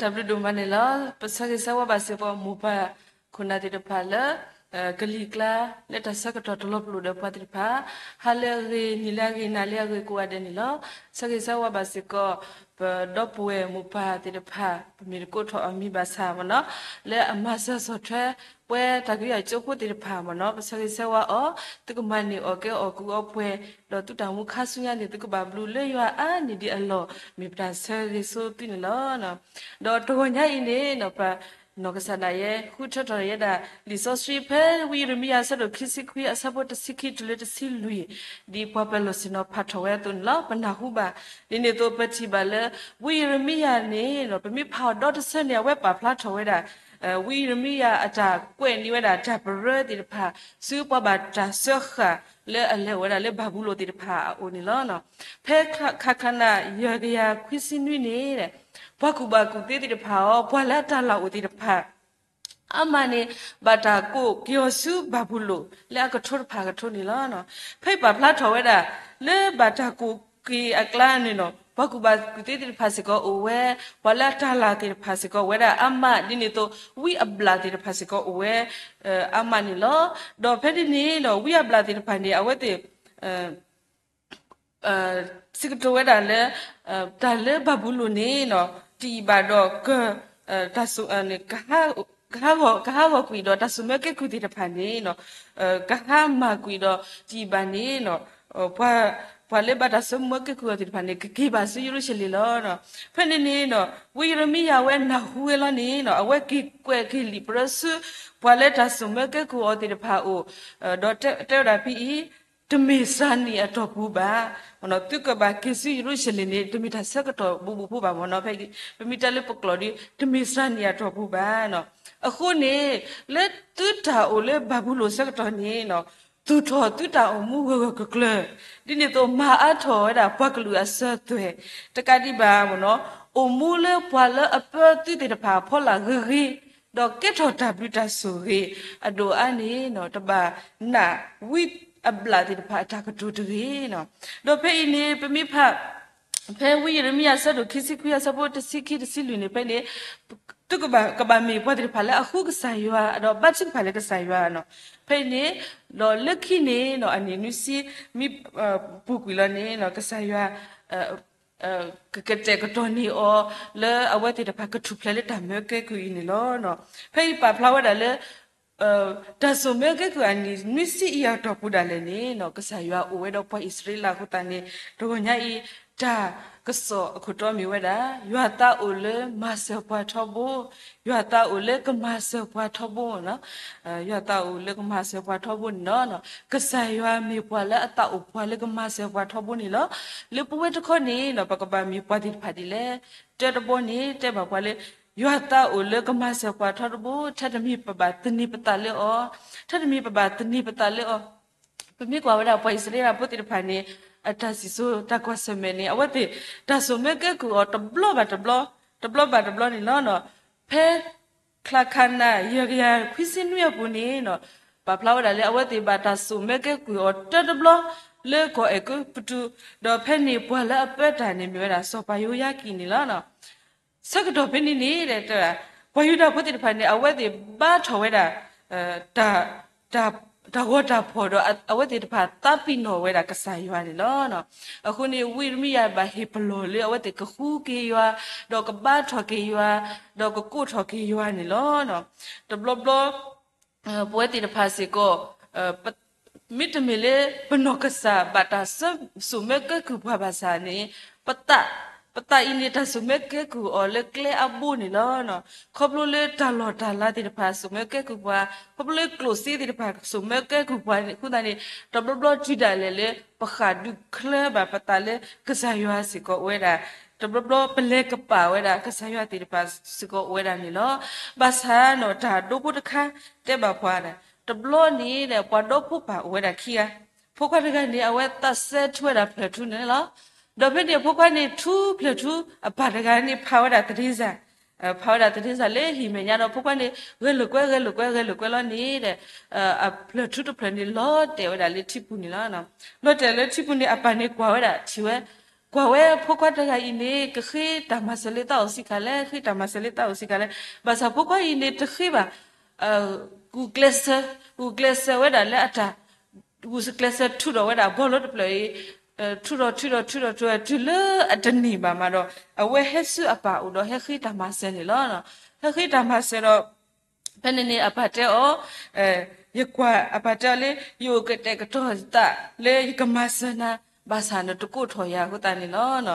တၢ်ဘျုးဒိၣ်မးန့ၣ်လီၤ. ပဆၢဂ့ၤဆၢဝါဘၣ်စ့ၢ်ကီးမိၢ်ပၢ်ခိၣ်နၢ်သ့ၣ်တဖၣ်လၢ ကလံၤကျါ လၢတၢ်ဆၢကတီၢ်တလီၤပလိာ်ဒီးပှၤသ့ၣ်တဖၣ်, ဟါလၢအဂ့ၤ နံၤလၢအဂ့ၤ နၤလၢအဂ့ၤကိးဂၤဒဲးန့ၣ်လီၤ. ဆၢဂ့ၤဆၢဝါဘၣ်စ့ၢ်ကီး ပဒီပုၢ်ဝဲၢ်မိၢ်ပၢ်သ့ၣ်တဖၣ် ပမ့ၢ်တကိးထီၣ်အမံၤဘၣ်ဆၣ်မ့ၢ်နီၤ, လၢအမၤစၢၤဆီၣ်ထွဲ ပှၤတၢ်ကယၤကၠိဖိသ့ၣ်တဖၣ်မ့ၢ်နီၤ, ပဆၢဂ့ၤဆၢဝါအီၤ, သုကမၤန့ၢ်အီၣ်ကဲအီၣ်ကူအီပှဲၤ, ဒီးသုတၢ်မူခါဆူညါန့ၣ် သုကဘၣ်ဘျုးလၢယွၤအါန့ၢ်ဒံးအလီၢ် မ့ၢ်ပတၢ်ဆၢဂ့ၤဆိသုန့ၣ်လီၤ. ဒီးတဂီၤညါအံၤန့ၣ် ပနီၢ်ကစၢ်ဒၣ်ယဲ ဃုထၢထီၣ်ယဲဒၣ် လံာ်စီဆှံဖဲဝံယံးရမံယၤအဆၢဒိၣ်ခံဆံခွံ အဆၢဖိတဆံခံတုၤလၢတဆံလွံၢ်, ဒ်ပှၤပၢၤလီၢ်ဆ့ၣ်နီၤဖးထီၣ်ဝဲအသိးန့ၣ်လီၤ. ပနၢ်ဟူဘၣ်, ဒ်န့ၣ်အသိးပထံၣ်ဘၣ်လၢ ဝံယံးရမံယၤန့ၣ် ပမ့ၢ်ဖးအီၤဒီတဆၢန့ၣ် အဝဲပာ်ဖျါထီၣ်ဝဲဒၣ် ဝံယံးရမံယၤအတၢ်ကွဲးန့ၢ်ဝဲဒၣ် တၢ်ပရၢသ့ၣ်တဖၣ် ဆူပှၤဘၣ်တၢ်စၢဃာ်လၢအလဲၤအိၣ်ဝဲဒၣ်လၢဘၤဘူလိၣ်သ့ၣ်တဖၣ်အအိၣ်န့ၣ်လီၤ. ဖဲခးခနၣ် ယဲၢ်ကယၤခွံဆံနွံန့ၣ် ပှၤကူၣ်ဘၣ်ကူၣ်သ့သ့ၣ်တဖၣ်အီၤ ပှၤလၢအတၢ်လၢ်အိၣ်သ့ၣ်တဖၣ် အါမးန့ၣ် ဘၣ်တၢ်ကိးက့ၤအီၤဆူဘၤဘူလိၣ် လၢအကထိတဖၣ်အကထိန့ၣ်လီၤ. ဖဲအံၤပာ်ဖျါထီၣ်ဝဲဒၣ် လၢဘၣ်တၢ်ကိးက့ၤအကျါန့ၣ်လီၤ, ပှၤကူၣ်ဘၣ်ကူၣ်သ့သ့ၣ်တဖၣ်စ့ၢ်ကီးအိၣ်ဝဲ, ပှၤလၢအတၢ်လၢ်သ့ၣ်တဖၣ်စ့ၢ်ကီးအိၣ်ဝဲဒၣ်အါမး, ဒ်န့ၣ်အသိး ဝံအဘျၣ်သ့ၣ်တဖၣ်စ့ၢ်ကီးအိၣ်ဝဲ အါမးန့ၣ်လီၤ. ဒီးဖဲန့ၣ်န့ၣ်ဒီး ဝံအဘျၣ်သ့ၣ်တဖၣ်န့ၣ် အဝဲသ့ၣ် စံးကတိၤဝဲဒၣ်လၢ တၢ်လၢဘၤဘူလိၣ်န့ၣ် တယံာ်ဘၣ်ဒီး က တၢ်ဆိ ကဟးဂီၤကွံာ်ဒီးတၢ်ဆိၣ်မၢကဲကုၢ်သ့ၣ်တဖၣ်န့ၣ် ကဟါမၢ်ကွံာ်ဒီးတယံာ်ဘၣ်န့ၣ် ပှၤလၢဘၣ်တၢ်ဆိၣ်မၢကဲကုၢ်အီၤသ့ၣ်တဖၣ်န့ၣ် ကက့ၤဘၣ်ဆူယရူၤၡလ့ၣ်လီၤ. ဖဲန့ၣ်န့ၣ် ဝံယံးရမံယၤဝဲနၢ်ဟူဝဲလီၤန့ၣ် အဝဲက့ၤကွဲးက့ၤလံာ်ပရၢဆူ ပှၤလၢတၢ်ဆိၣ်မၢကဲကုၢ်အီၤသ့ၣ်တဖၣ်အအိၣ်, ဒီးတဲဝဲဒၣ်ဖဲအံၤ တမ့ၢ်စှၤနံၣ်အတီၢ်ပူၤဘၣ်. သုကဘၣ်က့ၤဆူယရူၤၡလ့ၣ်န့ၣ် တမ့ၢ်တၢ်ဆၢကတီၢ်ဘူးဘူးဖိဘၣ်မ့ၢ်နီၤ, ဖဲ ပမ့ၢ်တဲလၢပကျိာ်ဒီး တမ့ၢ်စှၤနံၣ်အတီၢ်ပူၤဘၣ်. အဃိန့ၣ် လၢသုတၢ်အိၣ်လၢဘၤဘူလိၣ်ဆၢကတီၢ်န့ၣ် သူၣ်ထီၣ်သုတၢ်အိၣ်မူဂၢၢ်ဂၢၢ်ကျၢၤကျၢၤ, ဒ်န့ၣ်အသိးမၤအါထီၣ်ဝဲဒၣ်ပှၤကလုာ်အစၢၤသွဲၣ်, တကးဒံးဘၣ်မ့ၢ်နီၤ, အိၣ်မူလၢပှၤလၢအပၢသုသ့ၣ်တဖၣ်အဖီလာ်ဂ့ၤဂ့ၤ, ဒီးကဲထီၣ်တၢ်ဘျုးတၢ်ဆိၣ်ဂ့ၤ အဒိၣ်အါန့ၣ် တဘၣ်နာ်ဝံအဘျၣ်သ့ၣ်တဖၣ်အတၢ်ကတိၤတဂ့ၤ. ဒီးဖဲအံၤန့ၣ် ပမ့ၢ်ဖး ဖဲဝံယံးရမံယၤအဆၢဒိၣ်ခံဆံခွံ အဆၢဖိတဆံခံတဆံလွံၢ်န့ၣ် ဖဲန့ၣ် သုကဘၣ် ကဘၣ်မ့ၢ်ပှၤသ့ၣ်တဖၣ်လၢအဃုကစၢ်ယွၤ ဒီးဘါထုကဖၣ်လၢကစၢ်ယွၤန့ၣ်, ဖဲအံၤန့ၣ် ဒီးလၢခံန့ၣ် အနံၣ်နွံဆံ မ့ၢ်ပူၤကွံာ်လီၤန့ၣ် ကစၢ်ယွၤ ကကတဲာ်ကတီၤန့ၢ်အီၤ လၢအဝဲသ့ၣ်တဖၣ်ကထူၣ်ဖျဲးလၢတၢ်မၢကဲကုၢ်အံၤန့ၣ်လီၤ. ဖဲအံၤပာ်ဖျါဝဲဒၣ်လၢ တၢ်ဆိၣ်မၢကဲကုၢ်အနံၣ်နွံဆံအံၤအတီၢ်ပူၤဒၣ်လဲာ်န့ၣ် ကစၢ်ယွၤအိၣ်ဝဲဒီးပှၤအံၣ်စရ့လးအဃိသတးန့ၣ် တဂီၤညါအံၤ တၢ်ကစီၣ်အခိၣ်တီမ့ၢ်ဝဲဒၣ် ယွၤသးအိၣ်လၢမၤစၢၤပှၤထီဘိ, ယွၤသးအိၣ်လၢကမၤစၢၤပှၤထီဘိ, ယွၤသးအိၣ်လၢကမၤစၢၤပှၤထီဘိန့ၣ်လီၤ. ကစၢ်ယွၤမ့ၢ်ပှၤလၢအသးအိၣ်ပှၤလၢကမၤစၢၤပှၤထီဘိန့ၣ်လီၤ. လၢပဝဲတခီန့ၣ် ပကဘၣ်မ့ၢ်ပှၤသ့ၣ်တဖၣ်ဒ်လဲၣ်. တၢတဘီန့ၣ် တဲဘၣ်ပှၤလၢ ယွၤသးအိၣ်လၢကမၤစၢၤပှၤထီဘိ, ထဲတမံၤပဘၣ်သန့ၤပသးလၢအီၤ, ထဲတမံၤပဘၣ်သန့ၤပသးလၢအီၤ. ပမ့ၢ်ကွၢ်ဝဲဒၣ်ပှၤအံၣ်စရ့လးဖိသ့ၣ်တဖၣ်န့ၣ် အတၢ်စံၣ်စိၤတၢ်ကွၢ်ဆၢၣ်မဲာ်န့ၣ် အဝဲသ့ၣ် တၢ်ဆိၣ်မၢကဲကုၢ်အီၤတဘျီဘၣ်တဘျီ, တဘျီဘၣ်တဘျီန့ၣ်လီၤ. ဖဲ ချါခါနၣ် ယဲၢ်ကယၤခွံဆံနွံအပူၤန့ၣ် ပာ်ဖျါဝဲဒၣ်လၢအဝဲသ့ၣ်ဘၣ်တၢ်ဆိၣ်မၢကဲကုၢ်အီၤတၢတဘျီ လၢကီၢ်အဲၤကူပတူး, ဒီးဖဲန့ၣ်ပှၤလၢအပၢတၢ်န့ၣ်မ့ၢ်ဝဲဒၣ်စီၤပၤယိယၤကံၣ်န့ၣ်လီၤ. ဆၢကတီၢ်ဖဲန့ၣ်န့ၣ် တဲဝဲဒၣ် ပှၤယူဒၤဖိသ့ၣ်တဖၣ်န့ၣ် အဝဲသ့ၣ်ဘါထီၣ်ဝဲဒၣ် တၢ်ဂီၤတၢ်ဖီၣ်ဒီး အဝဲသ့ၣ်တဖၣ်သးပ့ၤနီၣ်ဝဲဒၣ်ကစၢ်ယွၤန့ၣ်လီၤ. အဃိန့ၣ် ဝံယံးရမံယၤဘၣ်ဟ့ၣ်ပလီၢ်လၢအဝဲသ့ၣ်ကဃုက့ၤယွၤ, ဒီးကဘါထီၣ်က့ၤယွၤ, ဒီးကကိးထီၣ်က့ၤယွၤန့ၣ်လီၤ. တဘျီဘျီ ပဝဲသ့ၣ်တဖၣ်စ့ၢ်ကီး မ့တမ့ၢ်လၢပနီၢ်ကစၢ်ဘၣ်တၢ်ဆိၣ်မၢကဲကုၢ်ပှၤဘၣ်ဆၣ်န့ၣ် ပသးအံၤန့ၣ် တၢ်ဆိၣ်မၢကဲကုၢ်အီၤလၢကျဲအဘိန့ၣ်လီၤ. ခီဖျိလၢတၢ်လီၢ်တၢ်လၤသ့ၣ်တဖၣ်ဆိၣ်မၢကဲကုၢ်ပှၤ, ခီဖျိလၢကျိၣ်စ့သ့ၣ်တဖၣ်ဆိၣ်မၢကဲကုၢ်ပှၤအဃိသတးန့ၣ် တဘျီဘျီတုၤဒၣ်လဲာ်လၢပဃၣ်ဒုးချၢဘၣ်ပသးလၢကစၢ်ယွၤစ့ၢ်ကီးအိၣ်ဝဲဒၣ်, တဘျီဘျီပလဲၤကပာ်ဝဲဒၣ်ကစၢ်ယွၤသ့ၣ်တဖၣ်စ့ၢ်ကီးအိၣ်ဝဲဒၣ်န့ၣ်လီၤ. ဘၣ်ဆၣ်န့ၣ် တၢ်ဒိဖိတခါတဲဘၣ်ပှၤ တဘျီန့ၣ် ပှၤဒီဖိပၢ်အိၣ်ဝဲဒၣ်ခံဂၤ, ဖိခွါတဂၤန့ၣ် အဝဲသးစဲထူဝဲဒၣ်ဖျၢၣ်ထူန့ၣ်လီၤ. ဒီးဖဲန့ၣ် ဖိခွါန့ၣ်ထူဖျၢၣ်ထူ အပၢ်တဂၤန့ၣ် ဖးဝဲဒၣ်သဒ့စၢ်, ဖးဝဲဒၣ်သဒ့စၢ်လၢဟံၣ်မဲာ်ညါဒီး ဖိခွါန့ၣ် ဂဲၤလိာ်ကွဲ ဂဲၤလိာ်ကွဲ ဂဲၤလိာ်ကွဲလီၤန့ၣ်ဒီး အဖျၢၣ်ထူတဖျၢၣ်န့ၣ် လီၤတဲာ်ဝဲဒၣ်လၢထံပူၤန့ၣ်လီၤ. လီၤတဲာ်လၢထံပူၤန့ၣ် အပၢ်န့ၣ်ကွၢ်ဝဲဒၣ်ထံၣ်ဝဲ, ကွၢ် ပှၤဝဲဖိခွါတဂၤအံၤန့ၣ် ကဃ့တၢ်မၤစၢၤလၢသးအိၣ်ဆံးခါလဲၣ်, ဃ့တၢ်မၤစၢၤလၢသးအိၣ်ဆံးခါလဲၣ်, ဘၣ်ဆၣ်ဖိခွါအံၤန့ၣ်တဃ့ဘၣ်, ဂုာ်ကျဲးစၢး, ဂုာ်ကျဲးစၢးဝဲဒၣ်လၢအတၢ်, ဂုာ်ကျဲးစၢးထုးထီၣ်ဝဲဒၣ်ဘီလၢတဖျၢၣ်အံၤ, ထုးထီၣ်ထုးထီၣ်ထုးထီၣ်ထုးထီၣ်တုၤလၢအတန့ၢ်ဘၣ်မးဒီး အဝဲဟဲဆူအပၢ်အိၣ်ဒီးဟဲဃ့တၢ်မၤစၢၤန့ၣ်လီၤ. ဟဲဃ့တၢ်မၤစၢၤဒီး ဖဲန့ၣ်န့ၣ် အပၢ်တဲအီၤ, ယကွၢ်, အပၢ်တဲအီၤလၢ ယအိၣ်ကတဲာ်ကတီၤသးလၢယကမၤစၢၤနၤ, ဘၣ်ဆၣ်နတကိးထီၣ်ယၤအဃိသတးန့ၣ်လီၤ.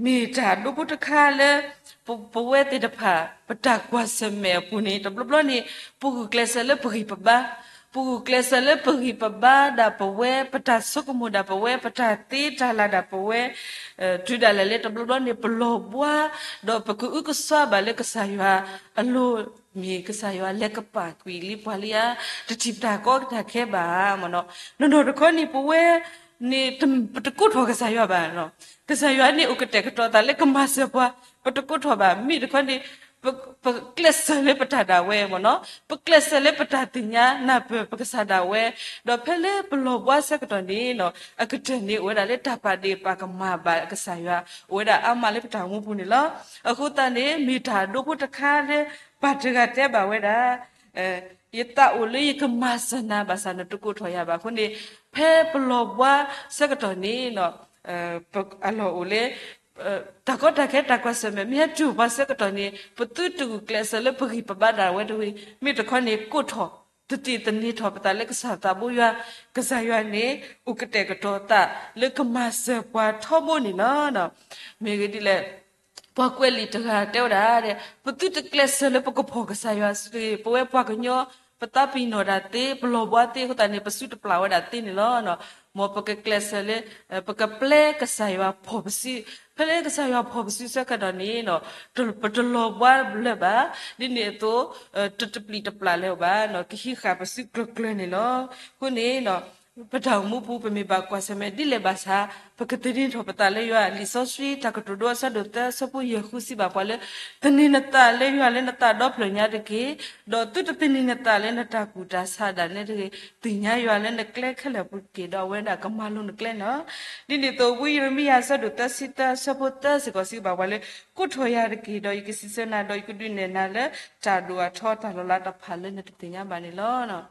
မ့ၢ်တၢ်ဒိဖိတခါလၢ ပဝဲသ့ၣ်တဖၣ် ပတၢ်ကွၢ်ဆၢၣ်မဲာ်အပူၤန့ၣ် တဘျီဘျီန့ၣ် ပဂုာ်ကျဲးစၢးလၢပဂံၢ်ပဘါ, ပဂုာ်ကျဲးစၢးလၢပဂံၢ်ပဘါဒၣ်ပဝဲ, ပတၢ်ဆိကမိၣ်ဒၣ်ပဝဲ, ပတၢ်သ့တၢ်လၤဒၣ်ပဝဲ, တုၤဒၣ်လဲာ်လၢတဘျီဘျီန့ၣ် ပလီၤဘှါ, ဒီးပကအုကစွါဘၣ်လၢကစၢ်ယွၤအလိၤ, မ့ၢ်ကစၢ်ယွၤလဲၤကပာ်ကွံာ်လံပှၤလံဧါ, တထံၣ်ပတၢ်ကီတၢ်ခဲဘၣ်ဧါမ့ၢ်နီၤ. နီၢ်နီၢ်တခီန့ၣ် ပဝဲန့ၣ် ပတကိးထီၣ်ကစၢ်ယွၤဘၣ်, ကစၢ်ယွၤန့ၣ်အိၣ်ကတဲာ်ကတီၤသးလၢကမၤစၢၤပှၤ, ပတကိးထီၣ်ဘၣ်. မ့ၢ်တခီန့ၣ် ပကျဲးစၢးလၢပတၢ်ဒၣ်ဝဲမ့ၢ်နီၤ, ပကျဲးစၢးလၢပတၢ်သ့ၣ်ညါနၢ်ပၢၢ်ပကစၢ်ဒၣ်ဝဲ, ဒီးဖဲလၢပလီၤဘှါဆၢကတီၢ်န့ၣ်နီၤ အကတၢၢ်န့ၣ်အိၣ်ဝဲဒၣ်လၢတၢ်ပာ်ဒ့ၣ်ပာ်ကမၣ်ဘၣ်ကစၢ်ယွၤ အိၣ်ဝဲဒၣ်အါမးလၢပတၢ်အိၣ်မူပူၤန့ၣ်လီၤ. အဃိသတးန့ၣ် မ့ၢ်တၢ်ဒိဖိတခါလၢ ပၢ်တဂၤတဲဘၣ်ဝဲဒၣ် ယသးအိၣ်လၢယကမၤစၢၤနၤ ဘၣ်ဆၣ်နတကိးထီၣ်ယၤဘၣ်အဃိန့ၣ်, ဖဲပလီၤဘှါဆၢကတီၢ်န့ၣ် အလီၢ်အိၣ်လၢ တၢ်ကီတၢ်ခဲတၢ်ကွၢ်ဆၢၣ်မဲာ် မ့ၢ်ဟဲတုၤပှၤဆၢကတီၢ်န့ၣ် ပသုတဂုာ်ကျဲးစၢးလၢပဂံၢ်ပဘါဒၣ်ဝဲတဂ့ၤ, မ့ၢ်တခီန့ၣ် ကိးထီၣ် သတ့ၢ်သန့ၤထီၣ်ပသးလၢကစၢ်သးဘိယွၤ, ကစၢ်ယွၤန့ၣ် အိၣ်ကတဲာ်ကတီၤသးလၢကမၤစၢၤပှၤထီဘိန့ၣ်လီၤ. မ့ၢ်ဂ့ၢ်ဒ်လဲၣ် ပှၤကွဲးလံာ်တဂၤတဲဝဲဒၣ်, ပသုတကျဲးစၢးလၢပကဖီၣ်ကစၢ်ယွၤတဂ့ၤ, ပဝဲပှၤကညီ ပသးပ့ၤနီၣ်ဒၣ်သ့, ပလီၤဘှါသ့အဃိသတးန့ၣ် ပစုတပျၢ်ဝဲဒၣ်သ့န့ၣ်လီၤ. မ်ပကကျဲးစၢးလၢ ပကပျဲကစၢ်ယွၤဖီၣ်ပစု, ဖဲလၢကစၢ်ယွၤဖီၣ်ပစုဆၢကတီၢ်န့ၣ် ပတလီၤဘှါလၢၤဘၣ်, ဒ်န့ၣ်အသိး တတပျံၤတပျၢ်လၢၤဘၣ်, ကဟံးဃာ်ပစုကျၢၤကျၢၤန့ၣ်လီၤ. အဃိန့ၣ် ပတၢ်အိၣ်မူပူၤ ပမ့ၢ်ဘၣ်ကွၢ်ဆၢၣ်မဲာ်ဒ်လဲၣ်ဘၣ်ဆၣ် ပကသန့ၤထီၣ်ပသးလၢယွၤ, လံာ်စီဆှံတၢ်ကတိၤဒိအဆၢဒိၣ်သၢအဆၢဖိယဲၢ်ဃုစံးဘၣ်ပှၤလၢ သန့ၤနသးလၢယွၤလၢနသးဒီဖျၢၣ်ညါတက့ၢ်, ဒီးသုတသန့ၤနသးလၢနတၢ်ကူၣ်တၢ်ဆးဒၣ်နဲတဂ့ၤ, သ့ၣ်ညါယွၤလၢနကျဲခဲလၢာ်ပူၤတက့ၢ်, ဒီးအဝဲဒၣ်ကမၤလိၤနကျဲန့ၣ်လီၤ. ဒ်န့ၣ်အသိး ဝံယံးရမံယၤအဆၢဒိၣ်သၢဆံသၢအဆၢဖိသၢစ့ၢ်ကီးစံးဘၣ်ပှၤလၢ ကိးထီၣ်ယၤတက့ၢ်, ဒီးယကစံးဆၢနၤ, ဒီးယကဒုးနဲၣ်နၤလၢတၢ်ဒိၣ်အထီတၢ်လီၤလးတဖၣ်လၢနတသ့ၣ်ညါဘၣ်န့ၣ်လီၤ.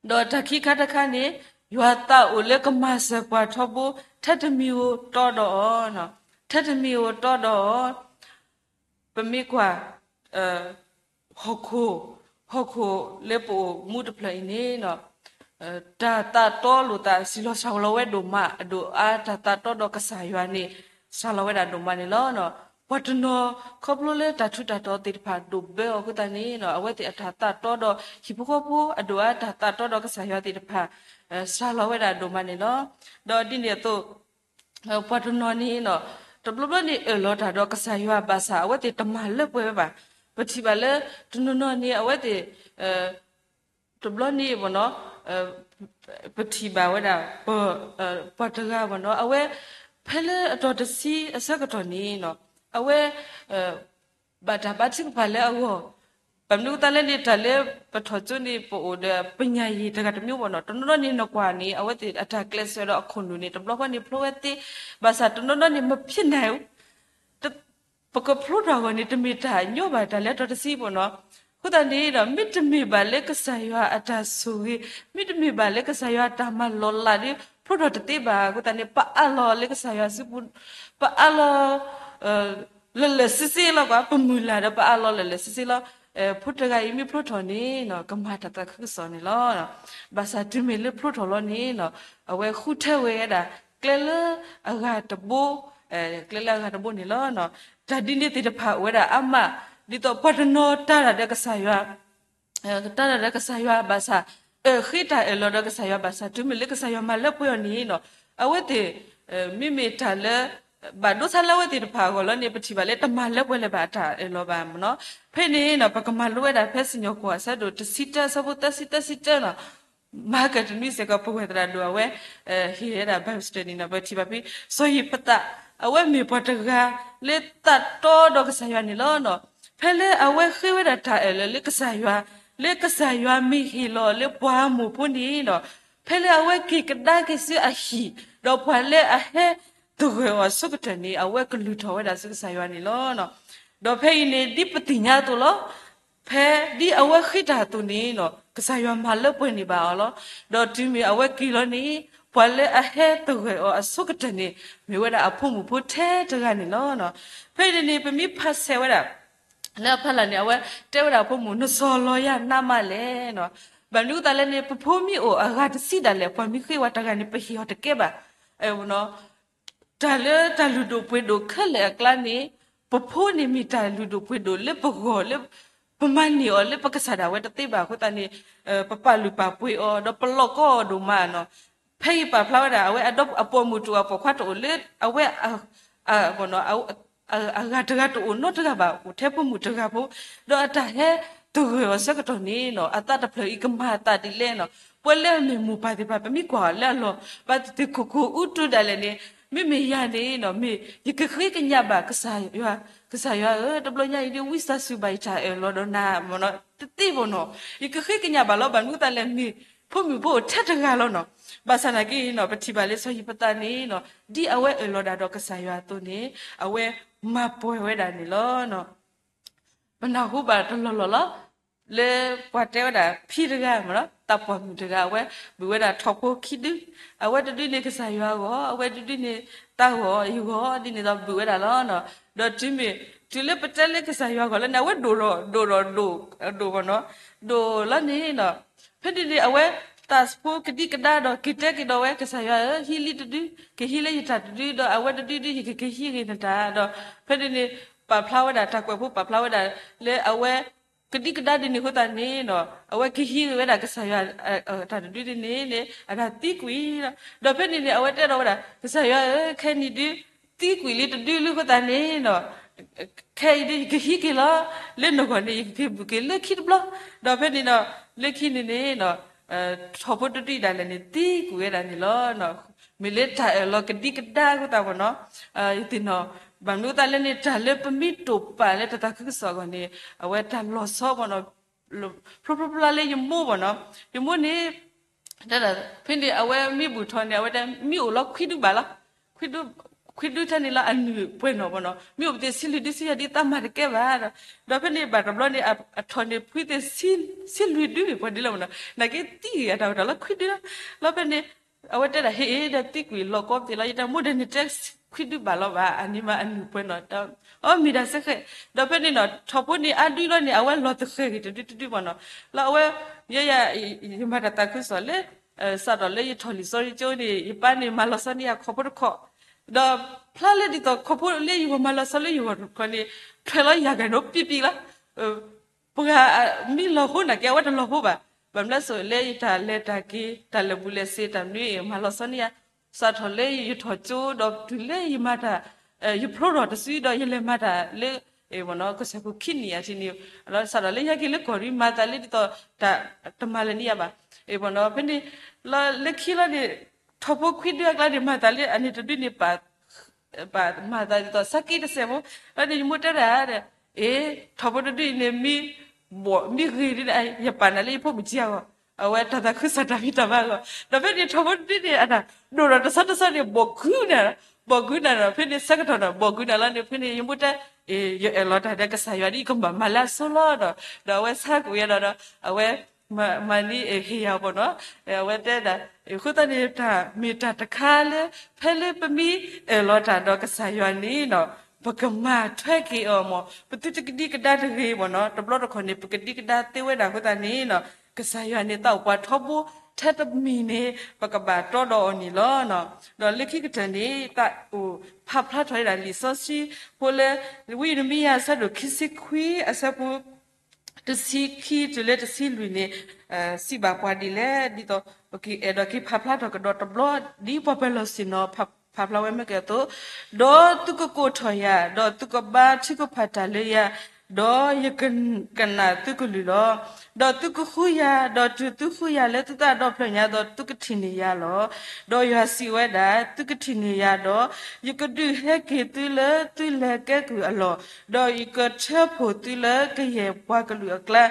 ဒီးတၢ်ခံခါတခါန့ၣ် ယွၤသးအိၣ်လၢကမၤစၢၤပှၤထီဘိ ထဲတမံၤဧိၤတီဒီးအီၤ, ထဲတမံၤဧိၤတီဒီးအီၤ, ပမ့ၢ်ကွၢ် ဟီၣ်ခိၣ်, ဟီၣ်ခိၣ်လၢပအိၣ်မူတဖျၢၣ်အံၤန့ၣ် တၢ်သးတီလိာ်သး စံၣ်လီၤစှၤလီၤဝဲဒိၣ်မး, အဒိၣ်အါတၢ်သးတီဒီးကစၢ်ယွၤန့ၣ် စှၤလီၤဝဲဒၣ်ဒိၣ်မးန့ၣ်လီၤ. ပှၤတနီၤခီဖျိလၢတၢ်ထူးတၢ်တီၤသ့ၣ်တဖၣ်ဒိၣ်ဘၢအီၤအဃိသတးန့ၣ် အဝဲသ့ၣ်အတၢ်သးတီဒီးဟံၣ်ဖိဃီဖိ အဒိၣ်အါတၢ်သးတီဒီးကစၢ်ယွၤသ့ၣ်တဖၣ် စှၤလီၤဝဲဒၣ်ဒိၣ်မးန့ၣ်လီၤ. ဒီးဒ်န့ၣ်အသိး ပှၤတနီၤန့ၣ် တဘျီဘျီန့ၣ်အၢၣ်လီၤတၢ်ဒီးကစၢ်ယွၤဘၣ်ဆၣ် အဝဲသ့ၣ်တမၤလၢပှဲၤဝဲဘၣ်. ပထံၣ်ဘၣ်လၢ တနီၤနီၤန့ၣ် အဝဲသ့ၣ် တဘျီန့ၣ် ပထံၣ်ဘၣ်ဝဲဒၣ် ပှၤတဂၤဘၣ်နီၤ အဝဲ ဖဲလၢအတီၤတဆံအဆၢကတီၢ်န့ၣ် အဝဲ ဘၣ်တၢ်ဘါထုကဖၣ်လၢအဂီၢ်, ဘၣ်မနုၤအဃိသတးလဲၣ်န့ၣ် တၢ်လၢပထီၣ်ကၠိန့ၣ် ပအိၣ်ဒီးပညၣ်ယံၤတဂၤတမံၤဘၣ်နီၤ. တနီၤနီၤန့ၣ် နကွၢ်န့ၣ် အဝဲသ့ၣ်အတၢ်ကျဲးစၢးဒီးအခိၣ်နူာ်န့ၣ် တဘျီဃီန့ၣ် ဖျိဝဲသ့, ဘၣ်ဆၣ်တနီၤနီၤန့ၣ် မဖျိန့ၣ် ပကဖျိထီၣ်အဂီၢ်န့ၣ် တမ့ၢ်တၢ်ညီဘၣ်တၢ်လၢအတီၤတဆံဘၣ်နီၤ. အဃိသတးန့ၣ်ဒီး မ့တမ့ၢ်ဘၣ်လၢကစၢ်ယွၤအတၢ်ဆိၣ်ဂ့ၤ, မ့တမ့ၢ်ဘၣ်လၢကစၢ်ယွၤအတၢ်မၤလီၤလးဒီး ဖျိထီၣ်တသ့ဘၣ်. အဃိသတးန့ၣ် ပအၢၣ်လီၤလၢကစၢ်ယွၤစုပူၤ, ပအၢၣ်လီၤ လၢာ်လၢာ်ဆ့ဆ့လီၤ. ပမုၢ်လၢ်ဒီးပအၢၣ်လီၤလၢာ်လၢာ်ဆ့ဆ့လီၤ. ဖိတဂၤအံၤမ့ၢ်ဖျိထီၣ်န့ၣ် ကမၤတၢ်သးခုကစီၣ်န့ၣ်လီၤ. ဘၣ်ဆၣ်တုၤမ့ၢ်လၢဖျိထီၣ်လီၤန့ၣ် အဝဲဃုထၢဝဲဒၣ် ကျဲလၢအဂၤတဘိ, ကျဲလၢအဂၤတဘိန့ၣ်လီၤ. တၢ်ဒ်န့ၣ်သ့ၣ်တဖၣ်အိၣ်ဝဲဒၣ်အါမး, ဒ်သိးပှၤတနီၤတၢ်တၢ်ဒီးကစၢ်ယွၤ တၢ်တၢ်ဒီးကစၢ်ယွၤဘၣ်ဆၣ်, ဃ့တၢ်အၢၣ်လီၤဒီးကစၢ်ယွၤဘၣ်ဆၣ် တုၤမ့ၢ်လၢကစၢ်ယွၤမၤလၢပှဲၤအီၤန့ၣ် အဝဲသ့ၣ် မ့မ့ၢ်တၢ်လၢ ဘၣ်ဒိဆါလၢအဝဲသ့ၣ်တဖၣ်အဂီၢ်လီၤန့ၣ် ပထံၣ်ဘၣ်လၢတမၤလၢပှဲၤလၢၤဘၣ်အတၢ်အၢၣ်လီၤဘၣ်မ့ၢ်နီၤ. ဖဲန့ၣ် ပကမၤလိဝဲဒၣ်ဖဲစံၣ်ညီၣ်ကွီၢ်အဆၢဒိၣ်တဆံတၢအဆၢဖိသၢဆံသၢဆံတၢနီၤ မၤကတနွံစ့ၢ်ကီး ပဝဲသရၣ်ဒိၣ်အဝဲ ဟ့ၣ်ဝဲဒၣ် Bible study န့ၣ် ပထံၣ်ဘၣ်ဖဲ စီၤယံးဖသး အဝဲမ့ၢ်ပှၤတဂၤလၢသးတီဒီးကစၢ်ယွၤန့ၣ်လီၤ. ဖဲလၢအဝဲဃ့ဝဲဒၣ်တၢ်အၢၣ်လီၤလၢကစၢ်ယွၤ, လၢကစၢ်ယွၤမ့ၢ်ဟ့ၣ်လီၤလၢပှၤမိၢ်ဖိန့ၣ်ဒီး ဖဲလၢအဝဲက့ၤကဒါက့ၤဆူအဟံၣ် ဒီးပှၤလၢအဟဲ သဂၢၢ်အီၤအဆိကတၢၢ်န့ၣ် အဝဲကလုၢ်ထီၣ်ဝဲဒၣ်ဆူကစၢ်ယွၤန့ၣ်လီၤ. ဒီးဖဲအံၤန့ၣ် ဒ်ပသ့ၣ်ညါအသိးလီၤ. ဖဲဒ်အဝဲဃ့တၢ်အသိးန့ၣ်လီၤ ကစၢ်ယွၤမၤလၢပှဲၤန့ၢ်ဘၣ်အီၤလီၤ. ဒီးတုၤမ့ၢ်အဝဲက့ၤလီၤန့ၣ် ပှၤလၢအဟဲသဂၢၢ်အီၤအဆိကတၢၢ်န့ၣ် မ့ၢ်ဝဲဒၣ်အဖိမုၣ်ဖိထဲတဂၤန့ၣ်လီၤ. ဖဲအံၤန့ၣ် ပမ့ၢ်ဖးဆဲးဝဲဒၣ် လၢအဖီလာ်န့ၣ် အဝဲတဲဝဲဒၣ်အဖိမုၣ် နစီၤလီၤယၤနးမးလဲၣ်. ဘၣ်မနုၤအဃိသတးလဲၣ်န့ၣ် ပဖိမ့ၢ်အိၣ်အဂၤတဆံဒၣ်လဲာ် ပှၤမ့ၢ်ဃ့ဝဲတဂၤန့ၣ် ပဟ့ၣ်အီၤတကဲဘၣ်. တၢ်လၢတၢ်လုၢ်ဒိၣ်ပှ့ၤဒိၣ်ခဲလၢာ်အကျါန့ၣ် ပဖိန့ၣ်မ့ၢ်တၢ်လုၢ်ဒိၣ်ပှ့ၤဒိၣ်လၢပဂီၢ်လၢ ပမၤန့ၢ်အီၤလၢပကစၢ်ဒၣ်ဝဲတသ့ဘၣ်အဃိသတးန့ၣ် ပပာ်လုၢ်ပာ်ပှ့ၤအီၤ ဒီးပလီၢ်ကီအီၤဒိၣ်မးနီၤ. ဖဲအံၤပာ်ဖျါဝဲဒၣ် အဝဲအဒီအပိာ်မုၣ်တအိၣ်အပိာ်ခွါတအိၣ်လၢ အဝဲ အဂၤတဂၤတအိၣ်နီတဂၤဘၣ် အိၣ်ထဲပိာ်မုၣ်တဂၤဖိ ဒီးအတၢ်ဟဲသဂၢၢ်အီၤဆၢကတီၢ်န့ၣ်နီၤ အသးတဖျၢၣ်အံၤကမၤအသးဒ်လဲၣ်နီၤ. ပှၤလၢအမ့ၢ်မိၢ်ပၢ်သ့ၣ်တဖၣ် ပမ့ၢ်ကွၢ်အီၤလၢအလီၢ် ဘၣ်သ့ၣ်သ့ၣ်ခိၣ်ခိၣ်အူတူဒၣ်လဲာ်န့ၣ် မ့မ့ၢ်ယၤန့ၣ်နီၤ မ့ၢ်ယကဃ့ကညးဘၣ်ကစၢ်ယွၤ, ကစၢ်ယွၤဧၢ တဘျီညါအံၤဒ်ဝံသးစူၤဘၣ်ယတၢ်အၢၣ်လီၤဒီးနၤ တသ့ဘၣ်နီၤ. ယကဃ့ကညးဘၣ်လီၤ ဘၣ်မနုၤအဃိသတးလဲၣ် မ့ၢ်ဖိမုၣ်ဖိအိၣ်ထဲတဂၤလီၤနီၤ. ဘၣ်ဆၣ်နာ်က့နီၤ ပထံၣ်ဘၣ်လၢစီၤယံးဖသးန့ၣ်နီၤ ဒ်အဝဲအၢၣ်လီၤဒၣ်ဒီးကစၢ်ယွၤအသိးန့ၣ် အဝဲမၤပှဲၤဝဲဒၣ်န့ၣ်လီၤ. ပနၢ်ဟူဘၣ်တလီၢ်လီၢ်လီၤ. လၢပှၤတဲဝဲဒၣ်ဖံတဂၤမ့ၢ်နီၤ သးပှၢ်မုၣ်တဂၤ အဝဲဘုၣ်ဝဲဒၣ်ထီၣ်ဖိခံဒု, အဝဲတဒုန့ၣ်ကစၢ်ယွၤအဂီၢ် အဝဲတဒုန့ၣ်တၢ်ဂီၢ်ယဂီၢ်ဒ်န့ၣ်ဒီးဘုၣ်ဝဲဒၣ်လီၤ. ဒီးတုၤမ့ၢ် တုၤလၢပတဲလၢကစၢ်ယွၤအဂီၢ်လၢန့ၣ် အဝဲဒိၣ်ဒီးဒိၣ်ဒီးဒိၣ် ဒိၣ်မ့ၢ်နီၤ ဒိၣ်လီၤန့ၣ်နီၤ. ဖဲန့ၣ်န့ၣ် အဝဲသးဖိကဒံကဒါဒီးက့ၤတဲက့ၤဒီးဝဲ ကစၢ်ယွၤဧၢ ဟံးလံတဒု, ကဟံးလၢယတၢ်တဒု ဒီးအဝဲတဒုဒု ယကက့ၤဟံးဂ့ၤနတၢ်ဒီး ဖဲန့ၣ်န့ၣ် ပာ်ဖျါဝဲဒၣ် တၢ်ကွဲးဖိပာ်ဖျါဝဲဒၣ် လၢအဝဲကဒံကဒါဒ်န့ၣ်အဃိသတးန့ၣ်နီၤ အဝဲကဟံးဂ့ၤဝဲဒၣ်ကစၢ်ယွၤ တၢ်တဒုဒ်န့ၣ်န့ၣ် အတၢ်သံကွံာ်လီၤ. ဒီးဖဲန့ၣ်န့ၣ် အဝဲတဲဒီးဝဲဒၣ် ကစၢ်ယွၤဧၢ ခဲအံၤဒု သံကွံာ်လံတဒုလၢအဃိသတးန့ၣ်နီၤ ခဲအံၤဒု ယကဟံးက့ၤလီၤ လၢနဂီၢ်န့ၣ် ယကက့ၤဘုၣ်က့ၤလၢခံတဘျီ. ဒီးဖဲန့ၣ်ဒီး လၢခံန့ၣ်န့ၣ် ထီၣ်ဖိတဒုဒၣ်လဲာ်န့ၣ် သံကွံာ်ဝဲဒၣ်န့ၣ်လီၤ. မ့ၢ်လၢတၢ်အၢၣ်လီၤကဒံကဒါအဃိသတးမ့ၢ်နီၤ ယသ့ၣ်နီၣ် ဘၣ်မနုၤအဃိသတးလဲၣ်န့ၣ် တၢ်လၢပမ့ၢ်တိာ်ပာ်လၢတၢ်သးခုကစီၣ်အဂီၢ်န့ၣ် အဝဲတၢ်လီၤဆီမ့ၢ်နီၤ ဖျိဖျိဖျါလၢယမိၢ်မ့ၢ်နီၤ ယမိၢ်န့ၣ် တၢ်ဖဲန့ၣ် အဝဲမ့ၢ်ဘူၣ်ထီၣ်န့ၣ် အဝဲတဲမ့ၢ်အိၣ်လီၤခွံဒုဘၣ်လီၤ. ခွံဒု ခွံဒုထဲန့ၣ်လီၤ အနုၢ်ပှဲၤနီၢ်မ့ၢ်နီၤ မ့ၢ်အိၣ်ပသ့ၣ်ဆံလွံၢ်ဒုဆံယဲၢ်ဒု သးမၤတကဲဘၣ်ဒီး ဒီးဖဲန့ၣ်ဘၣ်တဘျီန့ၣ် အထီၣ်န့ၣ် ဖှံသ့ၣ်ဆံလွံၢ်ဒု ပှဲၤဒ်လဲၣ်မ့ၢ်နီၤ နာ်က့သံဂ့ၤအတၢ်ဝဲတၢ်လီၤခွံဒုလီၤ. လီၤဖဲန့ၣ် အဝဲတဲဒၣ် ဟ့ၣ်အ့ ဒီးသံကွံာ်လီၤကီသ့ၣ်လီၤ ယတၢ်မိၢ်ဒီးန့ၣ်တဲခွံဒုဘၣ်လီၤဘၣ် အန့ၣ်မးအနုၢ်ပှဲၤနီၢ် အီမ့ၢ်ဒၣ်စ့ၢ်ကီး ဒီးဖဲန့ၣ်နီၤ ထီၣ်ဖိန့ၣ်အါဒုလီၤန့ၣ် အဝဲလီၤသဃဲၤဂ့ၤတဒုတဒုမ့ၢ်နီၤ လီၤအဝဲ ယဲယၤ ယမၤတၢ်သးခုကစီၣ်လၢ စးထီၣ်လၢယထီၣ်လံာ်စီဆှံကၠိန့ၣ် ယပၢ်န့ၣ်မၤလီၤဆီန့ၢ်ယၤခီၣ်ဖိတခီၣ် ဒီးဖျါလၢဒ်သိးခီၣ်ဖိလၢယဂီၢ်မၤလီၤဆီလၢယဂီၢ်တခီၣ်န့ၣ် ထွဲလီၤယၤဂၤဒီးပံပံလီၤ ပှၤမ့ၢ်လီၤဖိနာ်က့ အဝဲတလီၤဖိဘၣ်. ဘၣ်မနုၤလဲၣ်လၢယတၢ်လဲၤတၢ်က့ၤ တၢ်လၢာ်ဘူၣ်လဲၤစ့ၤတၢ်မနုၤအံၤ မၤလီၤဆီန့ၢ်ယၤ စးထီၣ်လၢယထီၣ်ကၠိဒီးတုၤလၢယမၤတၢ် ယဖျိထီၣ်တစုဒီးယလဲၤမၤတၢ်လၢ ကစၢ်ခိၣ်ခံနံၣ်အထံးန့ၣ် စးထီၣ်လၢယဟဲက့ၤလၢကီၢ်ဒု မၤသးလၢဒ်သိး တၢ်တမၤလၢၤန့ၢ်ယၤဘၣ်. ဖဲန့ၣ် လၢခံလီၤန့ၣ် ထီၣ်ဖိခွံဒုအကျါန့ၣ် မၤသးလၢအန့ၣ်တဒုန့ၣ် ပာ် ပာ်မၤသးဒ်သိး ဆၢက့တစဲးဖိ လီၤန့ၣ် ယမိၢ်တဲဒၣ်ဒီး အ့ ထီၣ်ဖိတဒုအံၤန့ၣ် မ့ၢ်ဘီၣ်မ့ၢ်ဂ့ၤဒ်န့ၣ် ယပာ်နၤလၢယဖိမုၣ်ကံအဂီၢ် အဝဲတၢ်သးခုကစီၣ်တၢ်ဖံးတၢ်မၤအဂီၢ် ဒီးဖဲန့ၣ်ထီၣ်ဖိတဒုန့ၣ် အတၢ်ဒိၣ်ဒီးတဆီတဆီန့ၣ် ဘီၣ်ကုၤနၤ ဘီၣ်ကုၤနၤဒီး ဖဲန့ၣ်ဆၢကတီၢ်ဒီး ဘီၣ်ကုၤနၤလီၤန့ၣ် ဖဲန့ၣ် ယမိၢ်တဲ အ့ ယအၢၣ်လီၤတၢ်ဒီးကစၢ်ယွၤဒ် ယကဘၣ်မၤလၢအဆိလီၤဒီး ဒီးအဝဲဆါကွံာ်ဝဲဒီး အဝဲ မၤန့ၢ်ဟ့ၣ်ယၤမ့ၢ်နီၤ အဝဲတဲဒၣ် အဃိသတးန့ၣ် တၢ်မ့ၢ်တၢ်တခါလၢ ဖဲလၢပမ့ၢ်အၢၣ်လီၤတၢ်ဒီးကစၢ်ယွၤန့ၣ်နီၤ ပကမၤထွဲက့ၤအီၤမ့ၢ် ပသုတကဒံကဒါတဂ့ၤမ့ၢ်နီၤ တဘျီတခီၣ်န့ၣ် ပကဒံကဒါသ့ဝဲဒၣ်အဃိသတးန့ၣ်နီၤ ကစၢ်ယွၤန့ၣ်သးအိၣ်ပှၤထီဘိထဲတမံၤန့ၣ် ပကဘၣ်တီဒီးအီၤန့ၣ်လီၤ. ဒီးလၢခံကတၢၢ်န့ၣ် သးအိၣ်ဖးဖျါထီၣ်ဝဲဒၣ်လံာ်စီဆှံဖိလၢ ဝံယံးရမံယၤအဆၢဒိၣ်ခံဆံခွံ အဆၢဖိ တဆံခံတုၤလၢတဆံလွံၢ်န့ၣ် စံးဘၣ်ပှၤဒ်လဲၣ် ဒ်သိး ပကအဲၣ်ဒိးက့ၤဖးဖျါထီၣ်ကဒီးတဘျီ ဒ်ပှၤပၢၤလီၢ်ဆ့ၣ်နီၤ ဖးဖျါဝဲမ့ၢ်ကဲအသိး, ဒီးသုကကိးထီၣ်ယၤ, ဒီးသုကဘါထုကဖၣ်တၢ်လၢယၤ, ဒီးယကကနၣ်သုကလုၢ်လီၤ. ဒီးသုကဃုယၤ, ဒီးတုၤသုဃုယၤလၢသုသးဒီဖျၢၣ်ညါဒီး သုကထံၣ်န့ၢ်ယၤလီၤ. ဒီးယွၤစံးဝဲဒၣ်, သုကထံၣ်န့ၢ်ယၤဒီး, ယကဒုးဟဲက့ၤသုလၢသုလဲၤကဲကုၢ်အလီၢ်, ဒီးယကထၢဖှိၣ်သုလၢကယဲၢ်ပှၤကလုာ်အကျါ,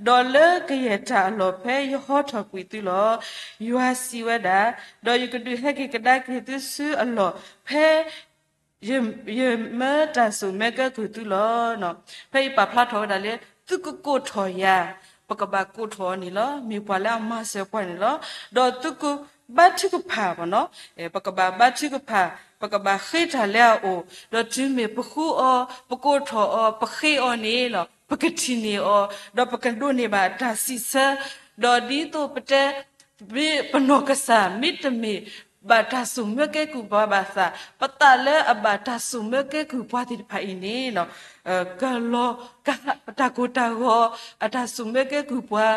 ဒီးလၢကယဲၢ်တၢ်အလီၢ်ဖဲယဟီထီၣ်ကွံာ်သုလီၤ. ယွၤစံးဝဲဒၣ်, ဒီးယကဒုးဟဲက့ၤကဒါက့ၤသုဆူအလီၢ်ဖဲ ယမၢတၢ်စိာ်မၢကဲကုၢ်သုလီၤ. ဖဲအံၤပာ်ဖျါထီၣ်ဝဲဒၣ်လၢ သုကကိးထီၣ်ယၤ, ပကဘၣ်ကိးထီၣ်အီၤန့ၣ်လီၤ. မ့ၢ်ပှၤလၢအမၤစၢၤပှၤန့ၣ်လီၤ. ဒီးသုကဘါထုကဖၣ်, ပကဘၣ်ဘါထုကဖၣ်, ပကဘၣ်ဃ့တၢ်လၢအအိၣ်, ဒီးတုၤမ့ၢ်ပဃုအီၤ, ပကိးထီၣ်အီၤ, ပဃ့အီၤန့ၣ်လီၤ, ပကထံၣ်န့ၢ်အီၤ, ဒီးပကဒိးန့ၢ်ဘၣ်အတၢ်စံးဆၢ, ဒီးဒ်သိးပတဲ မ့ၢ်ပနီၢ်ကစၢ် မ့တမ့ၢ်ဘၣ်တၢ်စိာ်မၢကဲကုၢ်ပှၤဘၣ်ဆၣ်, ပသးလၢအဘၣ်တၢ်စိာ်မၢကဲကုၢ်ပှၤသ့ၣ်တဖၣ်အံၤန့ၣ်, ကလီၤ, တၢ်ကိၢ်တၢ်ဂီၤ အတၢ်စိာ်မၢကဲကုၢ်ပှၤ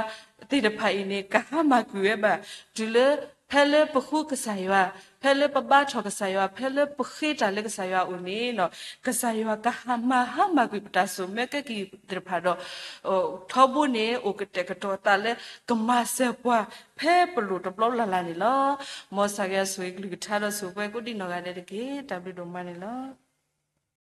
သ့ၣ်တဖၣ်အံၤန့ၣ် ကဟါမၢ်ကွံာ်ဝဲဘၣ်, တုၤလၢ ဖဲလၢပဃုကစၢ်ယွၤ, ဖဲလၢပဘါထီၣ်ကစၢ်ယွၤ, ဖဲလၢပဃ့တၢ်လၢကစၢ်ယွၤအအိၣ်န့ၣ်, ကစၢ်ယွၤကဟါမၢ်ဟါမၢ်ကွံာ်ပတၢ်စိာ်မၢကဲကုၢ်သ့ၣ်တဖၣ်ဒီး ထီဘိန့ၣ် အိၣ်ကတဲာ်ကတီၤသးလၢကမၤစၢၤပှၤ ဖဲပလိၣ်တဘျီလၢ်လၢ်န့ၣ်လီၤ. မ်ကစၢ်ယွၤဆိၣ်ဂ့ၤကလုၢ်ကထါဒီးဆိၣ်ဂ့ၤပှၤကိးဒံနီၢ်ဂၤဒဲးတက့ၢ်. တၢ်ဘျုးဒိၣ်မးန့ၣ်လီၤ.